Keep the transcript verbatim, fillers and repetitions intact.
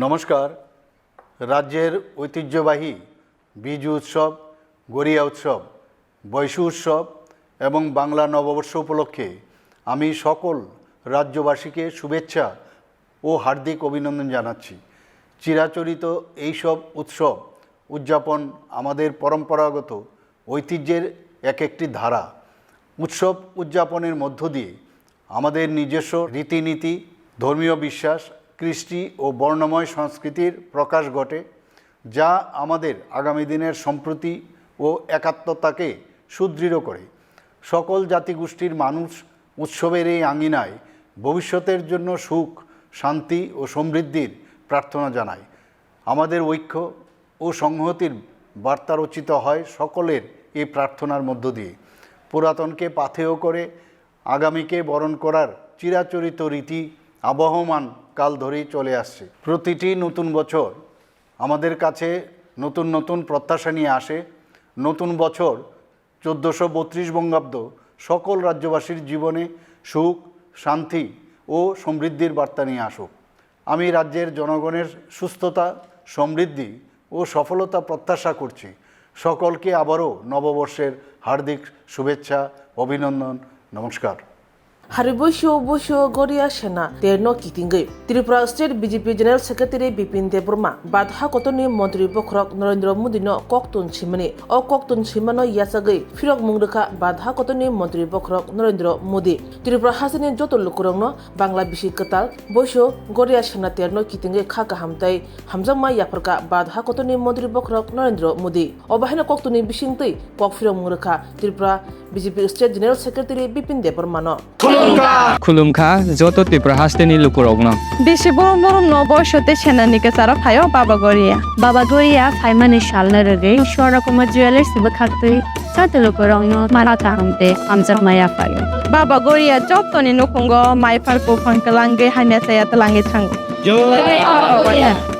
নমস্কার। রাজ্যের ঐতিহ্যবাহী বিজু উৎসব, গরিয়া উৎসব, বৈশু উৎসব এবং বাংলা নববর্ষ উপলক্ষে আমি সকল রাজ্যবাসীকে শুভেচ্ছা ও হার্দিক অভিনন্দন জানাচ্ছি। চিরাচরিত এইসব উৎসব উদযাপন আমাদের পরম্পরাগত ঐতিহ্যের এক একটি ধারা। উৎসব উদযাপনের মধ্য দিয়ে আমাদের নিজস্ব রীতিনীতি, ধর্মীয় বিশ্বাস, কৃষ্টি ও বর্ণময় সংস্কৃতির প্রকাশ ঘটে, যা আমাদের আগামী দিনের সম্প্রীতি ও একাত্মতাকে সুদৃঢ় করে। সকল জাতিগোষ্ঠীর মানুষ উৎসবের এই আঙিনায় ভবিষ্যতের জন্য সুখ, শান্তি ও সমৃদ্ধির প্রার্থনা জানায়। আমাদের ঐক্য ও সংহতির বার্তা রচিত হয় সকলের এই প্রার্থনার মধ্য দিয়ে। পুরাতনকে পাথেয় করে আগামীকে বরণ করার চিরাচরিত রীতি আবহমান কাল ধরেই চলে আসছে। প্রতিটি নতুন বছর আমাদের কাছে নতুন নতুন প্রত্যাশা নিয়ে আসে। নতুন বছর চোদ্দোশো বত্রিশ বঙ্গাব্দ সকল রাজ্যবাসীর জীবনে সুখ, শান্তি ও সমৃদ্ধির বার্তা নিয়ে আসুক। আমি রাজ্যের জনগণের সুস্থতা, সমৃদ্ধি ও সফলতা প্রত্যাশা করছি। সকলকে আবারও নববর্ষের হার্দিক শুভেচ্ছা, অভিনন্দন, নমস্কার। Hari boisio boisio Goria Sena terno kitingwi Tripura State B J P General Secretary Bipin Debbarma bad hakotoni Montri Bokhorok Narendra Modi no koktun simani. O koktun simano yachagwi phirok mungrwkha bad hakotoni Montri Bokhorok Narendra Modi. Tripura hasteni joto lukurokno Bangla bisi kwtal boisio Goria Sena terno kitingwi kha kaham tei hamjakma yapharkha bad hakotoni Montri Bokhorok Narendra Modi. Obo haino koktuni bisingtwi kok phirok mungrwkha Tripura B J P State General Secretary Bipin Debbarma no. Khulumkha joto Tripura hasteni lukurokno. Bisi borom borom no boiso tei senani kwcharo phaio Baba Goria. Baba Goria phaimani salno rwgwi Swarna Kumar Jewellers bwkhaktwi joto lukurokno mara kaham tei hamjakma yaphaio. Baba Goria jotoni nukhungo maiphar buphang kwlangwi hamya chaya twlangwi thango. Jai Baba Goria.